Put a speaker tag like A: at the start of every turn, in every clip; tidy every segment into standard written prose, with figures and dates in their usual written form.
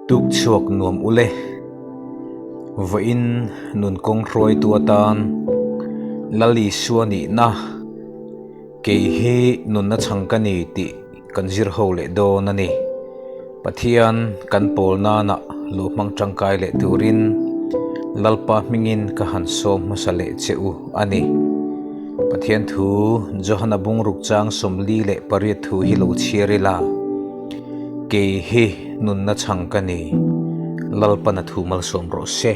A: Tuk chhuak nuam ule. Vawiin nun kawng hruaitu atan Lal Isua nihna kei hi nunna chhang ka ni tih kan zir ho leh dawn a ni. Pathian kan pawl nana lo hmang tangkai leh turin Lalpa hmingin ka han sawm hmasa leh che u a ni. Pathian thu Johana bungruk chang 48 thu hi lo chhiar ila. Kei hi nunna chhang ka ni, Lalpana thu malsawm rawh se.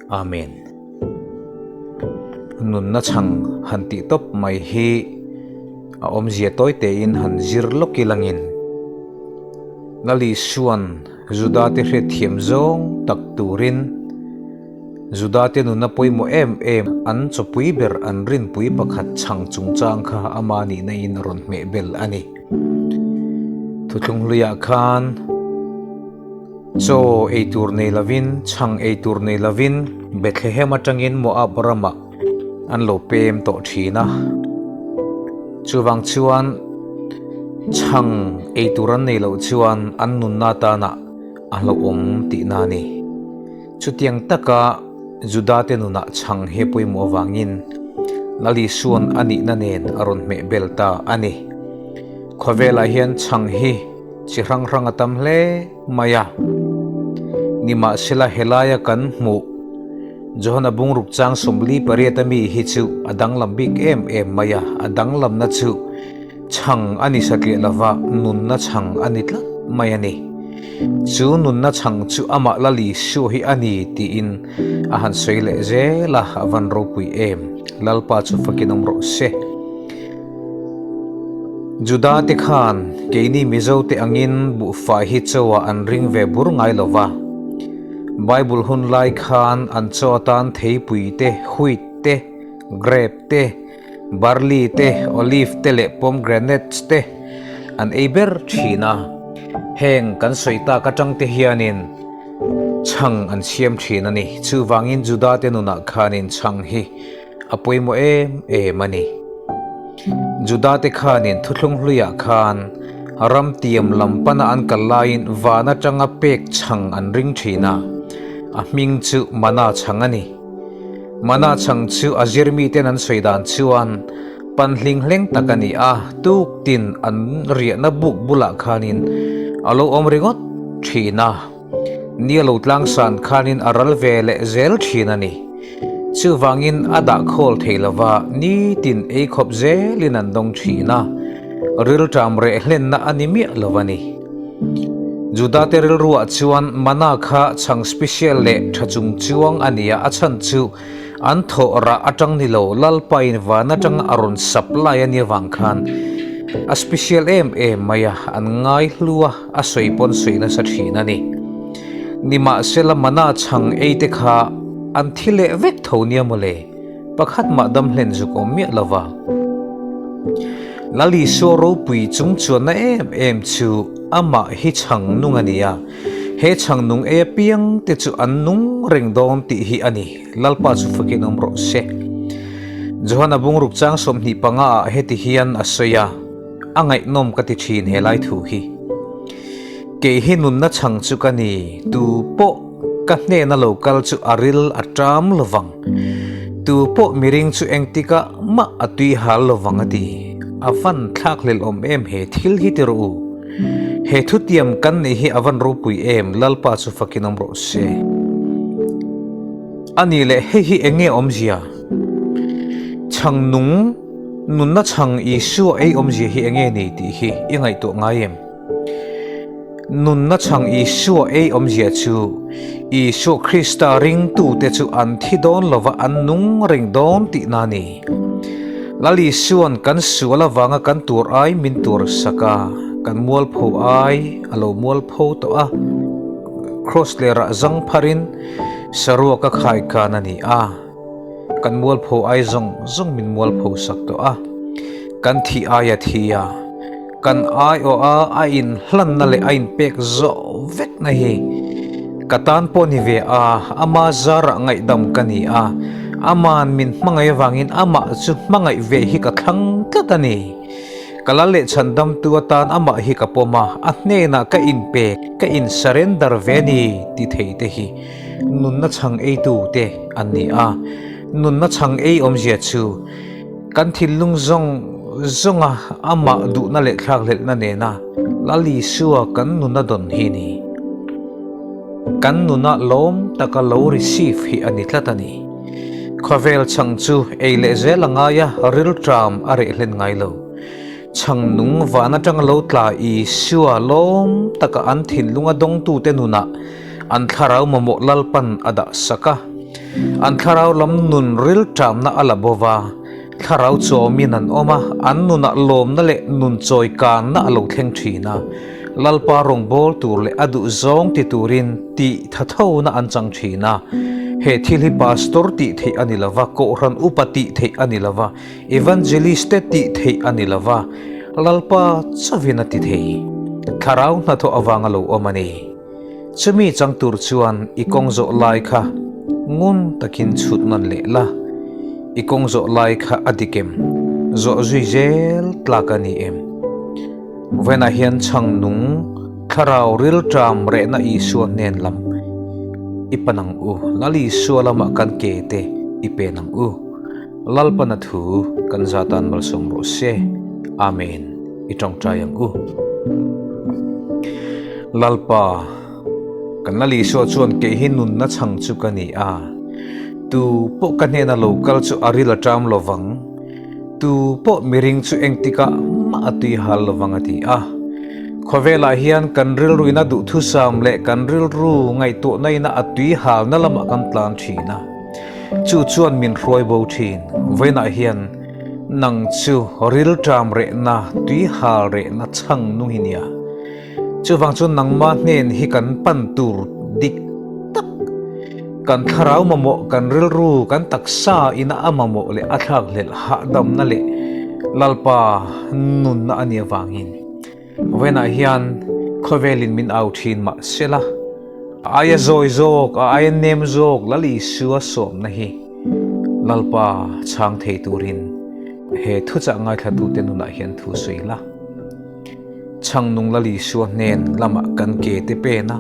A: Amen. Nunna chhang han tih tawp mai hi a awmzia tawi tein han zir lawk ilangin Lal Isua'n Judate hriatthiam zawng tak turin Judate nuna pawimawh em em an chawpui ber an rinpui pakhat chhang chungchang kha ama nihna in a rawn hmeh bel a ni. Thuthlung hluiah khan chaw ei tur nei lovin, chhang ei tur nei lovin Bethlehem atangin Moab ramah an lo pem tawh thin a. Chuvang chuan chhang ei tur an nei loh chuan an nunna tanah a hlauhawm tihna a ni. Chutiang taka Judate nunah chhang he pawimawh avangin Lal Isua'n a nihna nen a rawn hmeh bel ta a ni. Khawvelah hian chhang hi chi hrang hrang a tam hle mai a. Nimahsela helaia kan hmuh Johana bungruk chang 48 ami hi chu a danglam bik em em mai a, a danglamna chu Chhang a ni satliah lova, nunna chhang a ni tlat mai a ni. Chu nunna chhang chu amah Lal Isua hi a ni tiin a han sawi leh zel a, a van ropui em. Lalpa chu fakin awm rawh se. Juda te khan keini Mizo te angin buhfai hi chaw-ah an ring ve bur ngai lova. Bible hun lai khan an chaw atan theipui te, wheat te, grape te, Barley te, olive te leh pomegranates te an ei ber thin a, heng kan sawi tak atang te hianin chhang an siam thin a ni. Chuvangin Juda te nunah khanin chhang hi a pawimawh em em a ni. Juda te khanin thuthlung hluiah khan ram tiam lam pana an kal laiin van atanga pek chhang an ring thin a, a hming chu mana chhang a ni. Mana chhang chu a zirmiten an sawi dan chuan pan hling hleng tak a ni a, tuk tin an riahna buk bulah khanin a lo awm ringawt thin a, ni a lo tlangsan khanin a ral ve leh zel thin a ni. Chuvangin a dah khawl thei lova nitin ei khawp zelin an dawng thin a, rilṭam reh hlenna a ni miah lo a ni. Judate rilruah chuan mana kha chhang special leh tha chung chuang a nia, a chhan chu an thawh rah atang ni lo, Lalpain van atanga a rawn supply a nia vang khan a special em em mai a, an ngai hlu a, a sawi pawn sawi nasa thin a ni. Nimahsela mana chhang ei te kha an thi leh vek tho nia mawle. Pakhat mah dam hlen zuk awm miah lova. Lal Isua ropui chung chuanna em em chu amah hi chhang nung a ni a, he chhang nung ei apiang te chu an nung reng dawn tih hi a ni. Lalpa chu fakin awm rawh se. Johana bungruk chang 25 ah heti hian a sawi a, a ngaihnawm ka ti thin he lai thu hi. Kei hi nunna chhang chu ka ni, tu pawh Ka hnena lo kal chu a ril a ṭam lovang. Tu pawh miring chu engtikah mah a tui hal lovang a ti. A van thlak hlel awm em he thil hi ti rawh u. He thutiam kan neih hi a van ropui em, Lalpa chu fakin awm rawh se. A nih leh hei hi eng nge awmzia? Chhang nung, nunna chhang Isua ei awmzia hi eng nge ni tih hi i ngaihtuah ngai em? Nunna chhang Isua ei awmzia chu Isua Krista ringtute chu an thi dawn lova an nung reng dawn tihna a ni. Lal Isua'n kan sual avanga kan tur ai min tur sak a, kan mualpho ai a lo mualpho tawh a, Kraws lerah zang pharin saruak a khaikan a ni a, kan mualpho ai zawng zawng min mualpho sak tawh a, kan thih ai a thi a, kan aiawh a a inhlanna leh a inpek zawh vekna hi ka tan pawh ni ve a, ama zarah ngaihdam ka ni a, ama'n min hmangaih avangin amah chu hmangaih ve hi ka thlang tlat a ni. Ka lal leh chhandamtu atan amah hi ka pawm a, a hnenah ka inpek, ka in surrender ve a ni ti thei te hi nunna chhang eitu te an ni a. Nunna chhang ei awmzia chu kan thinlung zawng zawnga amah duhna leh thlakhlelhna nena Lal Isua kan nuna dawn hi ni. Kan nuna lawm taka lo receive hi a ni tlat a ni. Khawvel chhang chu ei leh zel a ngai a, rilṭam a reh hlen ngai lo. Chhang nung van aṭanga lo tla Isua lawm taka an thinlunga dawngtute nunah an thlarau mamawh Lalpan a dah sak a. An thlarau lam nun rilṭamna a la bo va, thlarau chawmin an awm a, an nunah lawmna leh nun chawi kanna a lo thleng ṭhin a. Lalpa rawngbâwl tur leh a duh zawng ti turin tih thathona an chang ṭhin a. He thil hi pastor tih theih a ni lo va, kohhran upa tih theih a ni lo va, evangelist te tih theih a ni lo va, Lalpa chauhin a ti thei. Thlarau hnathawh avanga lo awm a ni. Chumi chang tur chuan i kawng zawh lai kha ngun takin chhut nawn leh la, i kawng zawh lai kha a dik em? Zawh zui zel tlak a ni em? Vawiinah hian chhang nung thlarau rilṭam rehna Isua hnen lam i pan ang u, Lal Isua lamah kan ke te i pen ang u. Lalpana thu kan za tan malsawm rawh se. Amen. I tawngtai ang u. Lalpa, kan Lal Isua chuan kei hi nunna chhang chu ka ni a, tu pawh ka hnena lo kal chu a ril a ṭam lovang. Tu pawh miring chu engtikah mah a tui hal lovang a ti a. Khawvelah hian kan rilruina duhthusam leh kan rilru ngaihtuahnaina a tui halna lamah kan tlan thin a. Chu chuan min hruai bo thin. Vawiinah hian nang chu rilṭam rehna, tui hal rehna chhang nung hi nia. Chuvang chuan nangmah hnen hi kan pan tur dik tak, kan thlarau mamawh, kan rilru, kan taksa ina a mamawh leh a thlakhlelh hahdamna leh Lalpa nunna a nih avangin vawiinah hian khawvelin min au thin mah sela, a aia zawi zawk, a aia nem zawk Lal Isua sawmna hi Lalpa chhang thei turin he thuchah ngaithlatute nunah hian thu sawi la. Chhangnung Lal Isua hnen lamah kan ke te pen a,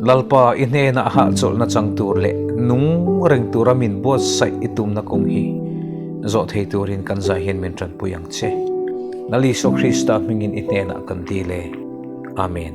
A: Lalpa i hnenah hahchawlhna chang tur leh nung reng tura min buatsaih i tumna kawng hi zawh thei turin kan zai hian min tanpui ang che. Lal Isua Krista hmingin i hnenah kan dil e. Amen.